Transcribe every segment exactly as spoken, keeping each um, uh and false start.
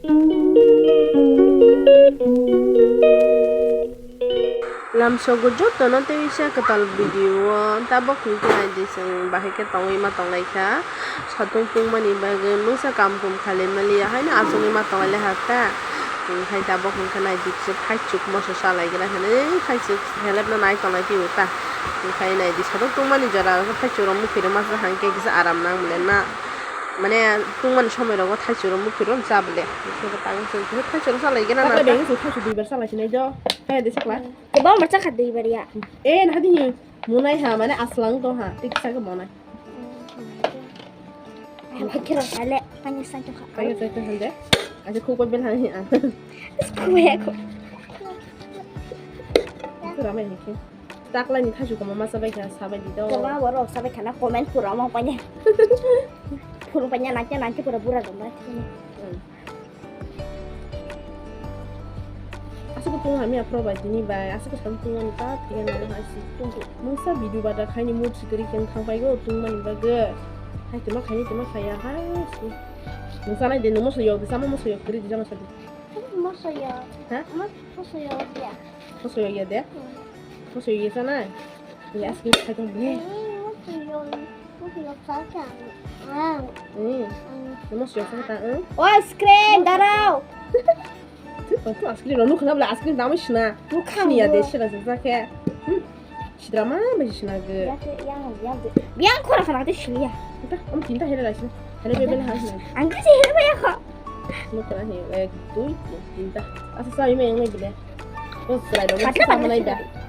Lamsogo jotono tei sa kwtal video o tabok hwnkhe naidi chwng bahai khe tongwi ma tonglaikha. Satung tungmani bagwi mungsa kam kum khalai maliya haino achugwi ma tonglai hakha. Hai tabok hwnkhe naidi kisa thaichuk moso chalaigra hinwi thaichuk helep no nai tonglai twi ta. Hai naidi satung tungmani jora o thaichuk rok mukhirok masa hangkhe kisa aram nang bole na. Mane tungmani somoi rogo thaichuk rok mukhirok cha bole. Thaichuk rok chalai gana na. Thaichuk duibar chalai sinai do. Hai de sakla. Kwbangma chakha duibar ya. Eh, nahadi hi. Monai ha, mane aslang tong ha, tei kisa khe monai. Hai khe rok ale, pani sai tong kha. Pani sai tong hande. Aja khuk bai bel hai. Khuk bai ako. Ramai hai khe. Taklai ni thaichuk koma ma sabai kha, sabai di do. Koma borok sabai khana comment pura ma panya. Pura panya nangkhe nangkhe pura bura dong bai. Hmm. Aswk tong hamya pro bai tini bai, aswk sam tong ani ta tiga nang hai si tong tong. Mungsa video bada khaini mood sikri keng thang pai go tong mani bagwi. Hai tuma khaini tuma khaya hai si. Mungsa nai de no moso yok, sama moso yok, kri jama sadi. Moso yok. Ha? Moso yok ya. Moso yok ya de? Hmm. Moso yok ya sana? Ya aswk khai tong de. Hmm, moso yok. Moso yok sa sa. Ah. Hmm. Hmm. Moso yok sa ta, hmm? Oi, screen darao. Tu, tu ice cream rok nukha na bole ice cream dama sina. Nukha ni ya de sina sa sa khe. Hmm. Sidra ma bai sina ge. Ya te, ya, ya de. Biang khora khana te sini ya. Ta, om tinta hele la sina. Hele bebe la ha sina. Ang kasi hele ba ya kho. Nukha na he, ek, dui, tin, tinta. Asa sa ime yang nai bile. Ko srai do. Patla, patla, nai da. Patla.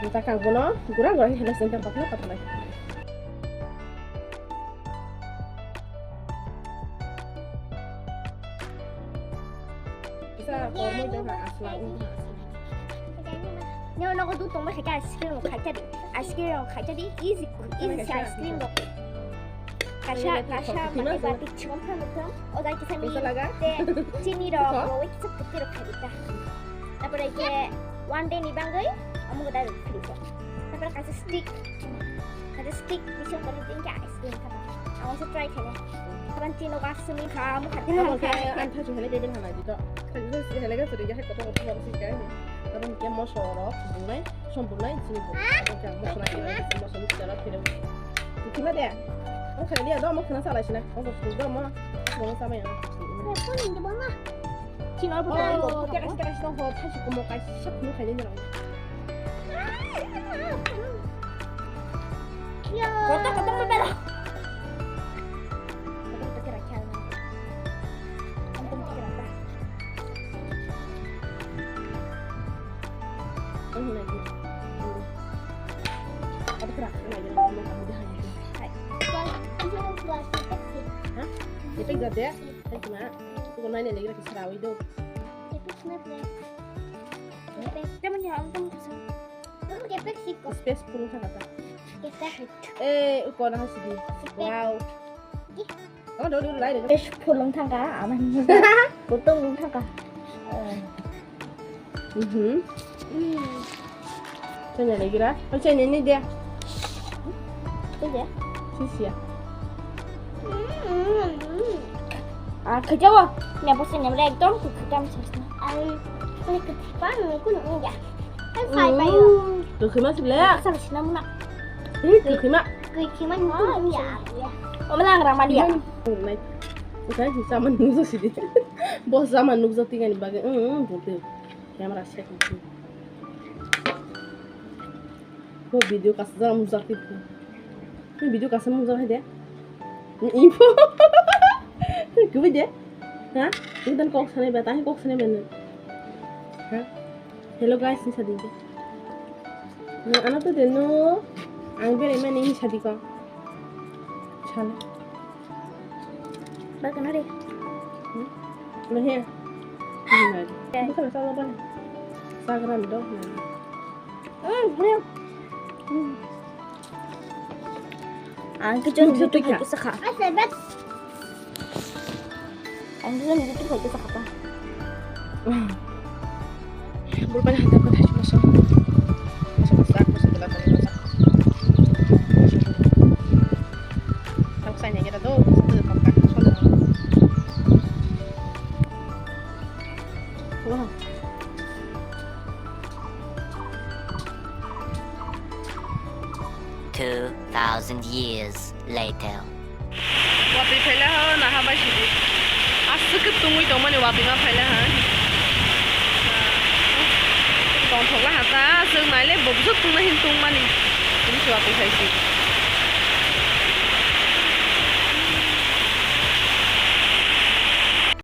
Tinta kang bono, gura gura hele sina patla patla. Isa kormo jong ha asla ung ha asla. Nyo nogo dut tong bai khaika ice cream rok khaika di. Ice cream rok khaika di. Easy, easy ice cream rok. Kaisa, kaisa mane batik chikon pha nukha. O jai kisa ni te chini rok roi kisa phuti rok khaika. Tapore ke one day ni bagwi amo gada rok khri ko. Tapore kaisa stick. Kaisa stick bising kari din ke ice cream kha. Amo se try khaine. Kaban chino gas sumi kha, amo kha. Amo kha, an thachu hele bebel hana di to. Hele ga suri ga koto koto sing kai. Kaban ke moso rok bunai. Som bunai, sini bunai. Oke, moso lagi, moso ni cara kira. Kima dia? Mo kaya dia, do mo kena salah sini. Mo kena do mo, mo sama ya. Sini apa? Oh, dia kasih kasih tahu, kasih kamu kasih siap mo kaya dia. Kotor, kotor, kotor. Kotor, kotor, kotor. Ang hinay ko. Ano kira? Ano yun? Ano kami dahan yun? Hai. Ha? Ito yung gabi? Ay, kina. Ito ko na nila yung kisarawi do. Ito na pre. Kamu niya ang tong kusa. Ang kepek siko. Space pulung sa kata. Kepek. Eh, uko na hasidi. Wow. Di. Tamo dulu dulu lain. Pes pulung thangka, aman. Kutung thangka. Mhm. Hmm. Chanya lagi ra. Oh, chanya ni dia. Itu dia. Sisi ya. Hmm. Ah, kerja wah. Ni apa sih, ni mereka dong, kita macam sini. Ai, ini ketipan, aku nak ni ya. Kan saya bayar. Tuh, kemana sih, Bela? Sama sini, nak. Ih, kwkhwima. Kwkhwima nukung ya. Omo lang rang maliya. Nai. Sai si sama nukjak sidi. Bo sama nukjak tingani bagwi. Ung, ung, bo twi. Camera set nukjak. Bo video kasijak nukjak twi. Ni video kasa nukjak hai de. Info. Kwbui de. Ha? Ni dan kok sanai ba, tang kok sanai ba nung. Ha? Hello guys, ni sading de. No, ano to de no. Ang berai mani ni sadi ko. Sala. Ba kana re. Hmm? No he. Ni mari. Bukan salah ba. Sagram do. Hmm, bro. Hmm. Ang khe chwng YouTube hai khe sakha. Ang khe chwng YouTube hai khe sakha ta. Bulbani hai ta khe thaichuk masa. Masa masa masa dela tani masa. Ang sai nai khe ta do, satu pakka, solo. Two thousand years later. Watwi phaila ho naha bai sidi. Aswk khe tungwi tongmani watwi ma phaila ha. Tongthokla ha ta aswk naile bo bwswk tungna hin tungmani. Tini se watwi phai si.